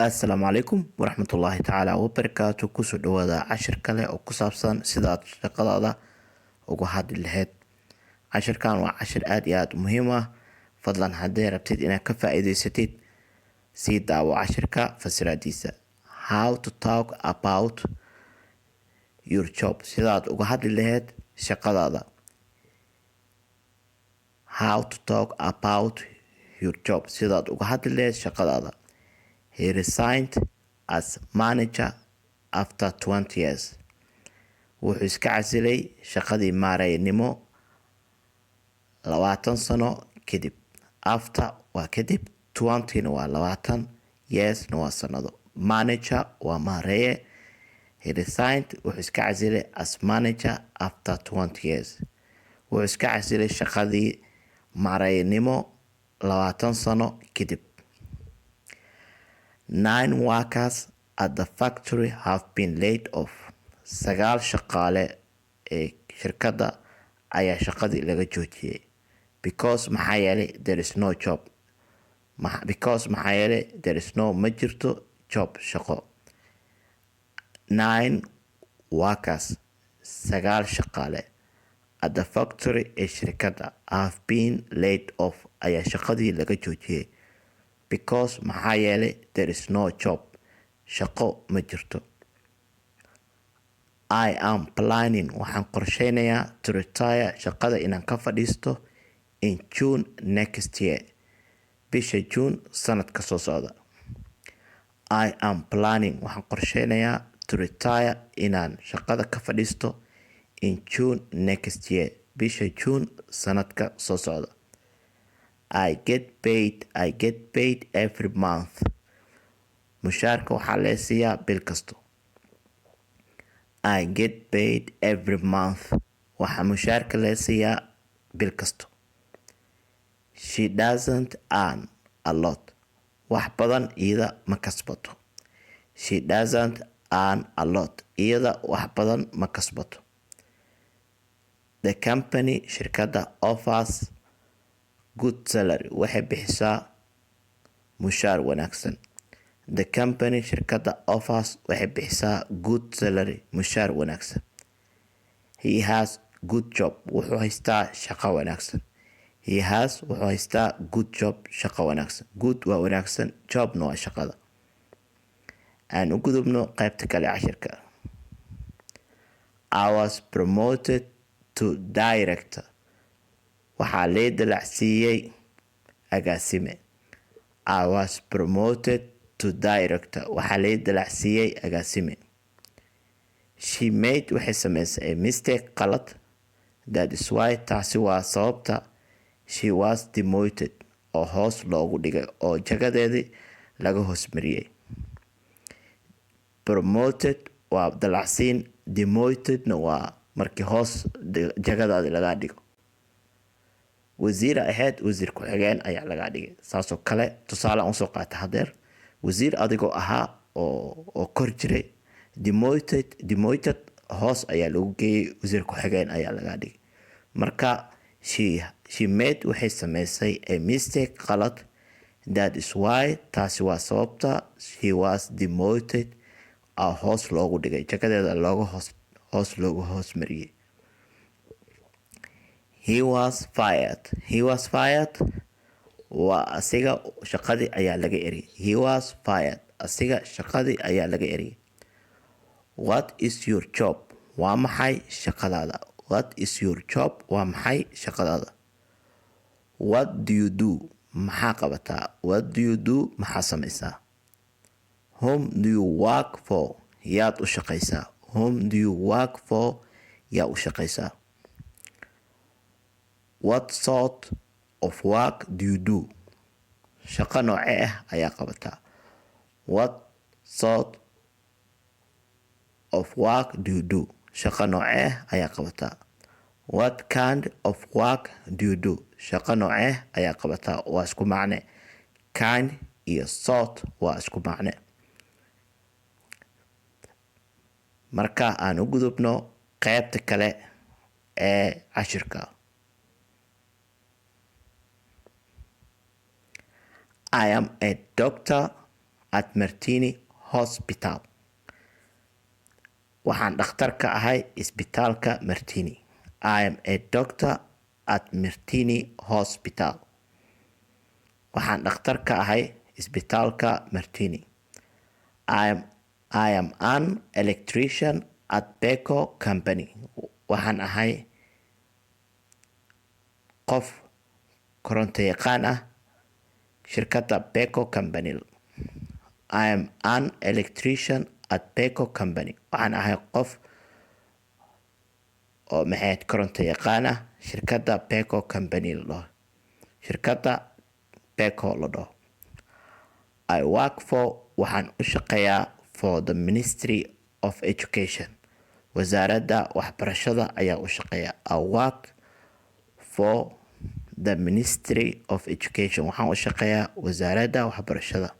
Assalaamu calaykum waraxmatullaahi tacaala wabarakaatu. Kusoo dhawaada cashir kale oo ku saabsan sidaad shaqadaada uga hadli lahayd. Cashirkan waa cashir aada iyo aada muhiim ah. Fadlan, haddii rabtid inaad ka faa-iideysatid, sii daawo cashirka fasiraadiisa. How to talk about your job, sidaad uga hadli lahayd shaqadaada. How to talk about your job, sidaad uga hadli lahayd shaqadaada. He resigned as manager after 20 years. Wuxuu iska casilay shaqadii maareynimo 20 sano kadib. After waa kadib, 20-na waa 20, years-na waa sanado, manager waa maareeye. He resigned, wuxuu iska casilay, as manager after 20 years, wuxuu iska casilay shaqadii maareynimo 20 sano kadib. Nine workers at the factory have been laid off. Sagaal shaqaale ee shirkadda ayaa shaqadii laga joojiyay. Because, maxaa yeelay, there is no job. Because, maxaa yeelay, there is no, ma jirto, job, shaqo. Nine workers, sagaal shaqaale, at the factory, ee shirkadda, have been laid off, ayaa shaqadii laga joojiyay. Because, maxaa yeelay, there is no job, shaqo ma jirto. I am planning, waxaan qorsheynayaa, to retire, shaqada inaan ka fadhiisto, in June next year, bisha June sanadka soo socda. I am planning, waxaan qorsheynayaa, to retire, inaan shaqada ka fadhiisto, in June next year, bisha June sanadka soo socda. I get paid, I get paid every month. Mushaarka waxaa lee siiyaa bil kasto. I get paid every month. Waxaa mushaarka lee siiyaa bil kasto. She doesn't earn a lot. Wax badan iyada ma kasbato. She doesn't earn a lot. Iyada wax badan ma kasbato. The company, shirkadda, offers good salary. Waxay bixisaa mushaar wanaagsan. The company, shirkadda, offers, waxay bixisaa, good salary, mushaar wanaagsan. He has good job. Wuxuu haystaa shaqo wanaagsan. He has, wuxuu haystaa, good job, shaqo wanaagsan. Good waa wanaagsan, jobna waa shaqada. Aan u gudubno qaybta kale cashirka. I was promoted to director. Waxaa lee dalacsiiyey agaasime. I was promoted to director. Waxaa lee dalacsiiyey agaasime. She made, waxay sameysay, a mistake, qalad. That is why, taasi waa sababta, she was demoted, oo hoos loogu dhigay oo jagadeedii laga hoos mariyey. Promoted waa dalacsiin, demotedna waa markii hoos jagadaadi lagaa dhigo. Wasiir ahayd, wasiir ku-xigeen ayaa lagaa dhigay. Saasoo kale tusaale aan usoo qaata hadeer, wasiir adigoo ahaa oo kor jiray, demoted, demoted, hoos ayaa lagu geeyey, wasiir ku-xigeen ayaa lagaa dhigay. Marka she made, waxay sameysay, a mistake, qalad. That is why, taasi waa sababta, she was demoted, hoos loogu dhigay jagadeeda, looga hoos hoos loogu hoos mariyey. He was fired. He was fired, waa asiga shaqadii ayaa laga eriyay. He was fired, asiga shaqadii ayaa laga eriyay. What is your job? Waa maxay shaqadaada? What is your job? Waa maxay shaqadaada? What do you do? Maxaa qabataa? What do you do? Maxaa sameysaa? Whom do you work for? Yaad u shaqeysaa? Whom do you work for? Yaa u shaqeysaa? What sort of work do you do? Shaqo noocee ah ayaa qabataa? What sort of work do you do? Shaqo noocee ah ayaa qabataa? What kind of work do you do? Shaqo noocee ayaa qabataa? Waa isku macne. Kind iyo sort waa isku macne. Marka aan u gudubno qeybta kale ee cashirka. I am a doctor. at Martini Hospital. Waxaan dhakhtar ka ahay isbitaalka Martini. I am a doctor at Martini Hospital. Waxaan dhakhtar ka ahay isbitaalka Martini. I am an electrician at Beko Company. Waxaan ahay qof koronto yaqaan ah shirkadda Beko Company. I am an electrician at Beko Company. Waxaan ahay qof oo maxayd koronto yaqaan ah shirkadda Beko Company la dhaho, shirkadda Beko la dhaho. I work for, waxaan u shaqeeyaa, for the Ministry of Education. Wasaaradda waxbarashada ayaa u shaqeeya. I work for the Ministry of Education. Waxaan u shaqeeyaa wasaaradda waxbarashada.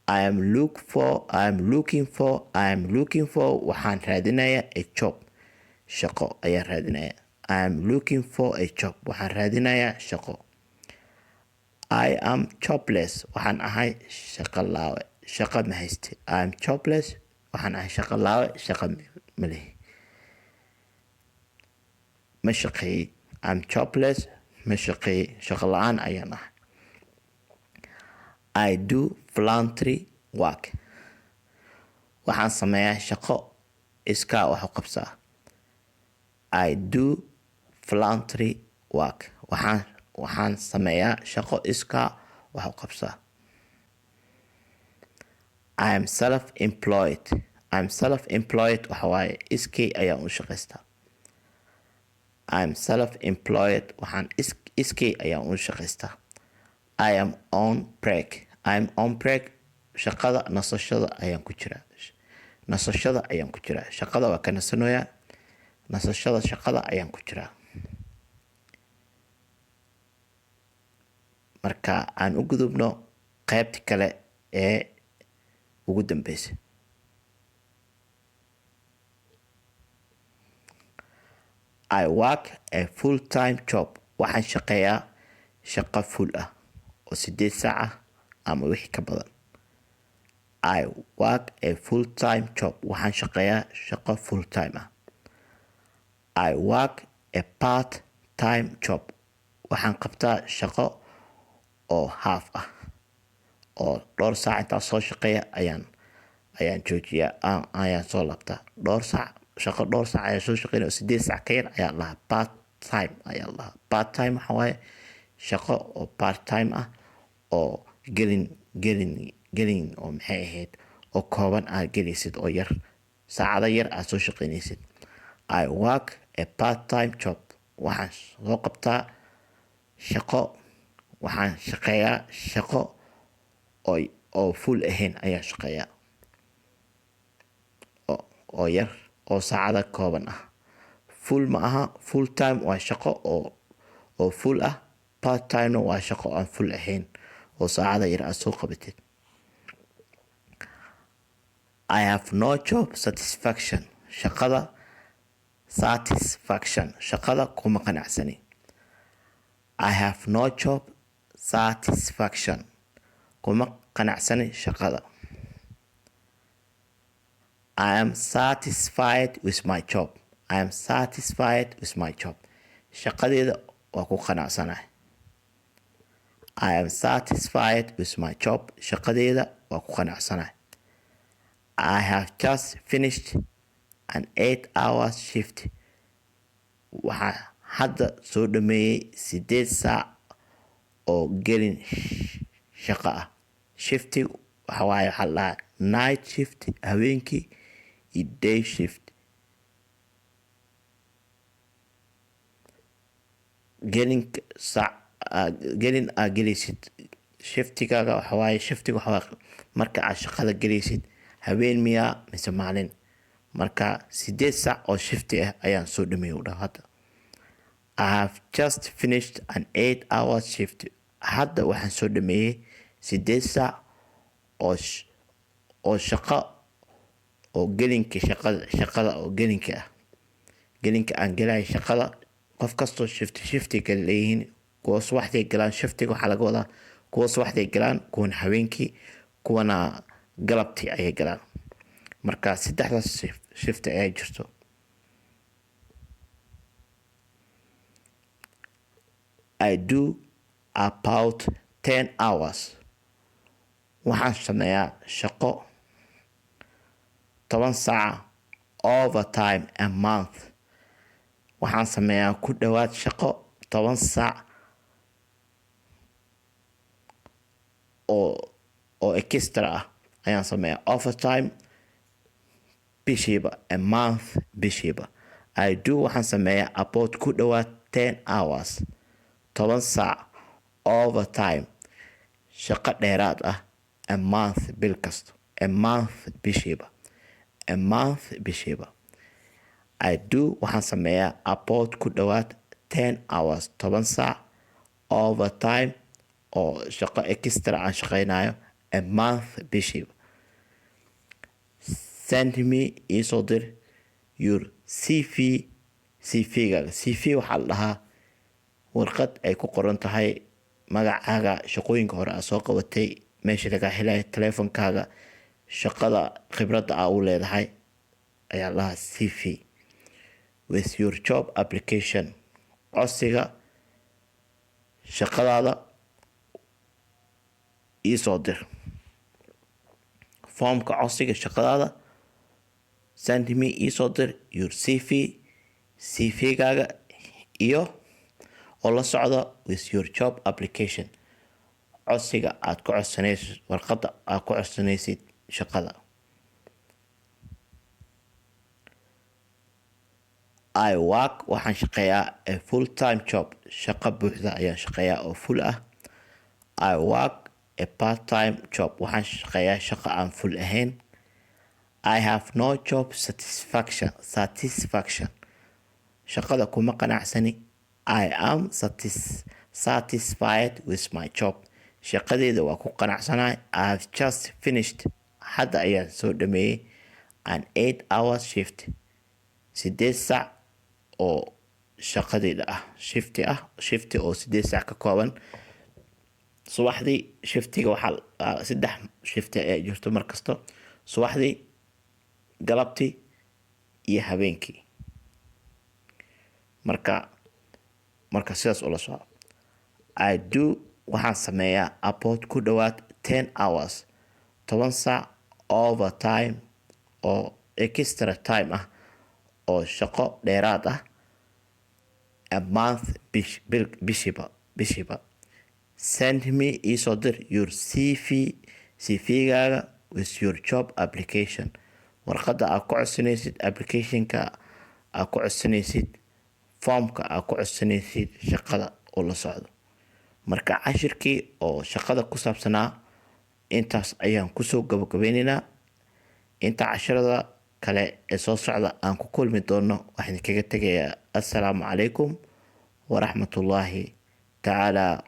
I am looking for, I am looking for, waxaan raadinayaa, a job, shaqo ayaan raadinayaa. I am looking for a job. Waxaan raadinayaa shaqo. I am jobless. Waxaan ahay shaqo laawe, shaqo ma haysti. I am jobless. Waxaan ahay shaqo laawe, shaqo ma lihi, ma shaqeeyey. I am jobless, ma shaqeeyey, shaqo la-aan ayaan ahay. I do voluntary work. Waxaan sameeyaa shaqo iskaa wax u qabsaa. I do voluntary work. Waxaan sameeyaa shaqo iskaa wax u qabsaa. I am self employed. I am self employed waxa waaye iskay ayaan u shaqaystaa. I am self employed. Waxaan iskay ayaan u shaqaystaa. I am on break. I am on break. Shaqada nasashada ayaan ku jiraa. Nasashada ayaan ku jiraa. Shaqada waa ka nasanoyaa. Nasashada shaqada ayaan ku jiraa. Marka aan u gudubno qaybta kale ee ugu dambeysay. I work a full time job. Waxaan shaqeeyaa shaqo full ah oo 8 saac ah ama wixii ka badan. I work a full time job. Waxaan shaqeeyaa shaqo full time ah. I work a part time job. Waxaan qabtaa shaqo oo half ah, oo dhowr saac intaan soo shaqeeya ayaan joojiyaa, ayaan soo laabtaa. Dhowr saac shaqo, dhowr saac ayaan soo shaqeynaya oo 8 saac ka yar ayaa lahaa. Part time ayaa lahaa. Part time waxa waaye shaqo oo part time ah oo gelin oo maxay ahayd oo kooban aad gelaysid, oo yar, saacado yar aad soo shaqeynaysid. I work a part time job. Waxaan soo qabtaa shaqo, waxaan shaqeeyaa shaqo oo full ahayn ayaan shaqeeyaa, oo yar, oo saacado kooban ah. Full ma aha. Full time waa shaqo oo full ah. Part time-na waa shaqo aan full ahayn oo saacada yar aad soo qabatid. I have no job satisfaction. Shaqada satisfaction, shaqada kuma qanacsani. I have no job satisfaction. Kuma qanacsani shaqada. I am satisfied with my job. I am satisfied with my job. Shaqadeeda waa ku qanacsanahay. I am satisfied with my job. Shaqadeeda waa ku qanacsanahay. I have just finished an 8 hours shift. Waxaa hadda soo dhameeyey 8 saac oo gelin shaqo ah. Shifti waxa waaye, waxaa la dhahaa night shift, habeenkii, iyo day shift. Gelinka saac gelin aad gelaysid shiftigaaga waxa waaye, shiftiga waxa waaye marka aad shaqada gelaysid, habeen miyaa mise maalin. Marka 8 saac oo shifti ah ayaan soo dhameeyey, u dhaha hadda. I have just finished an 8 hour shift. Hadda waxaan soo dhameeyey 8 saac oo shaqo oo gelinka shaqada oo gelinka ah, gelinka aan gelayo shaqada. Qof kastoo shifti kala leeyihiin, kuwa subaxday galaan. Shiftiga waxaa laga wadaa Kuwa subaxday galaan, kuwana habeenkii, kuwana galabtii ayay galaan. Marka saddexdaas shift ayaa jirto. I do about 10 hours, waxaan sameeyaa shaqo 10 saac, overtime a month, waxaan sameeyaa ku dhowaad shaqo 10 saac oo extra ah ayaan sameeyaa overtime bishiiba, a month bishiiba. I do, waxaan sameeyaa, about ku dhowaad, 10 hours, 10 saac, overtime, shaqo dheeraad ah, a month bil kasto, a month bishiiba, a month bishiiba. I do, waxaan sameeyaa, about ku dhowaad, 10 hours, 10 saac, overtime, oo shaqo extra aan shaqeynayo, a month bishiiba. Send me, iisoo dir, your CV, CV-gaaga. CV waxaa la dhahaa warqad ay ku qoran tahay magacaaga, shaqooyinka hore aad soo qabatay, meesha lagaa helayo, teleefonkaaga, shaqada khibradda aa u leedahay ayaa la dhahaa CV. With your job application, codsiga shaqadaada iisoo dir, foomka codsiga shaqadaada. Send me, iisoo dir, your CV, CV-gaaga iyo oo la socda, with your job application, codsiga aad ku codsanaysid, warqadda aad ku codsanaysid shaqada. I work, waxaan shaqeeyaa, a full time job, shaqo buuxda ayaan shaqeeyaa oo full ah. I work a part time job, waxaan shaqeeyaa shaqo aan full ahayn. I have no job satisfaction, shaqada kuma qanacsani. I am satisfied with my job, shaqadeyda waa ku qanacsanahay. I have just finished, hadda ayaan soo dhameeyey, an 8 hour shift, 8 saac oo shaqadeyda ah, shifti ah, shifti oo 8 saac ka kooban. Subaxdii shiftiga waxaa saddex shifti ayaa jirto markasta: subaxdii, galabtii iyo habeenkii. Marka sidaas ula soco. I do, waxaan sameeyaa, about ku dhowaad, 10 hours, 10 saac, overtime, oo extra time ah, oo shaqo dheeraad ah, a month bishiiba. Send me, iisoo dir, your CV, CV-gaaga, with your job application, warqadda aad ku codsanaysid, applicationka aad ku codsanaysid, foomka aad ku codsanaysid shaqada oo la socdo. Marka cashirkii oo shaqada ku saabsanaa intaas ayaan kusoo gabagabeyneynaa. Inta cashirada kale ee soo socda aan ku kulmi doono, waxaan kaga tegayaa assalaamu calaykum waraxmatullaahi tacaala.